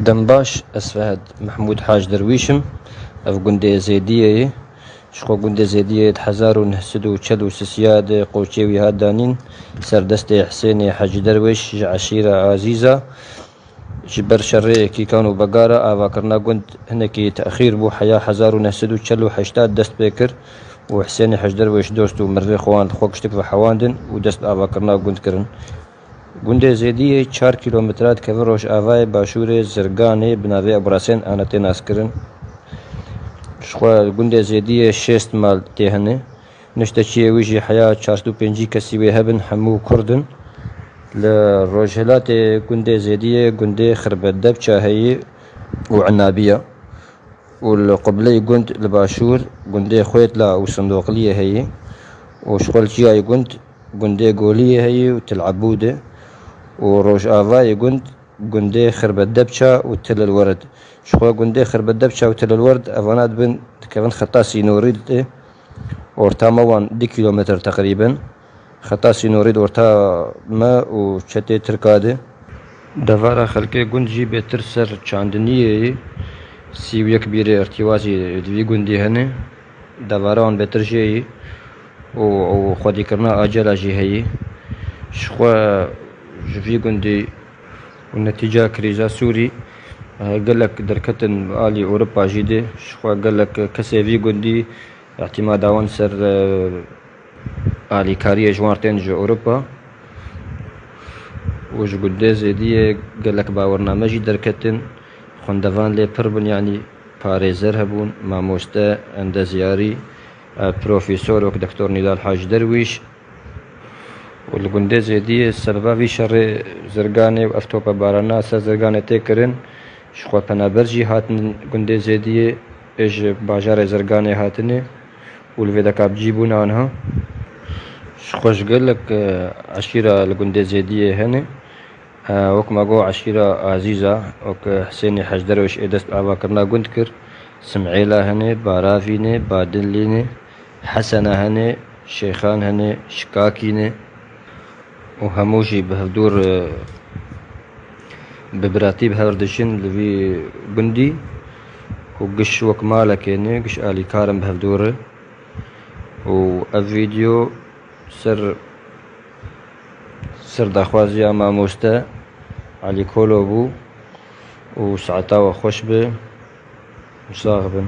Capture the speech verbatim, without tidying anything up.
Dem baş, ez Fehd Mehmûd Hac Derwîş im. Ev gundê Zêdiyê ye. Ji xwe gundê Zêdiyê di hezar û neh sed û çel û sisiya de qoçê wî hat danîn ser destê Hisênê Hecî Derwêş ji eşîra Azîza. Ji ber şerê Kîkan û Begara avakirina gund hinekî texîr bû. Heya hezar û neh sed û çel û heşt dest pê kir û Hisênê Hecî Derwêş dost û mirvê xwe wan li xwe kiştik ve hewandin û dest bi avakirina gund kirin. Gundê Zêdiyê çar kîlometre dikeve rojavayê başûrê Zirganê, bi navê Eburasên Anetê naskirin. Ji xwe gundê Zêdiyê şêst mal tê hene. Nişteçiyê wî jî heya çar sed û pêncî kesî wê hebin, hemû Kurd in. Li rojhilatê gundê Zêdiyê gundê Xirbet Depça heyî û Enabiya. Û li qubleyê gund li başûr gundê Xwêtla û Sindoqliyê heyî. Û ji xwe li çiyayê gund gundê Goliyê heyî û Til Ebûd e. Û rojavayê gund gundê Xirbet Depça û Til el Werd. Ji xwe gundê Xirbet Depça û Til el Werd evana dibin, dikevin xeta sînorî de. Orta me wan du kîlometr teqrîben. Xeta sînorî di orta me û çetê Tirka de. Devara xelkê gund jî bêtir ser çandiniyê ye. Sî û yek bîrê irtîwazî di vî gundî hene. Devara wan bêtir jê ye û, û xwedîkirina acela jî heye. Ji xwe ji vî gundî û netîca krîza Sûrî, eh, gelek derketin alî Ewropa jî de. Ji xwe gelek kesê vî gundî îtîmada wan ser, eh, alîkariyê ji wan tên ji Ewropa. Û ji gundê Zêdiyê gelek bawername jî derketin. Xwendevan lê pir bûn, yanî parêzer hebûn, mamoste, endezyarî, e, profesor wek Doktor Nîdal Hacî Derwîş. Û li gundê Zêdiyê sebeba vî şerê Zirganê û ev topebarana ser Zirganê tê kirin, ji xwe penaber jî hatin gundê Zêdiyê, ê ji bajarê Zirganê hatine û li vê deka bi cî bûne anha. Ji xwe ji gelek, e, eşîra li gundê Zêdiyê hene. E, wek me got, eşîra Azîza, wek Hisênê Hecderwêş ê dest bi avakirina gund kir, Simêla hene, Baravî ne, Badilî ne, Hesena hene, Şêxan hene, Şikakî ne û hemû jî bi hevdûr, e, bi biratî bi hev re dijîn li vî gundî û giş wek malekê ne, giş alîkar in bi hevdû re. Û ev vîdeo ser, ser daxwaziya mamoste Elî Kolo bû û saeta we xweş be û sax bin.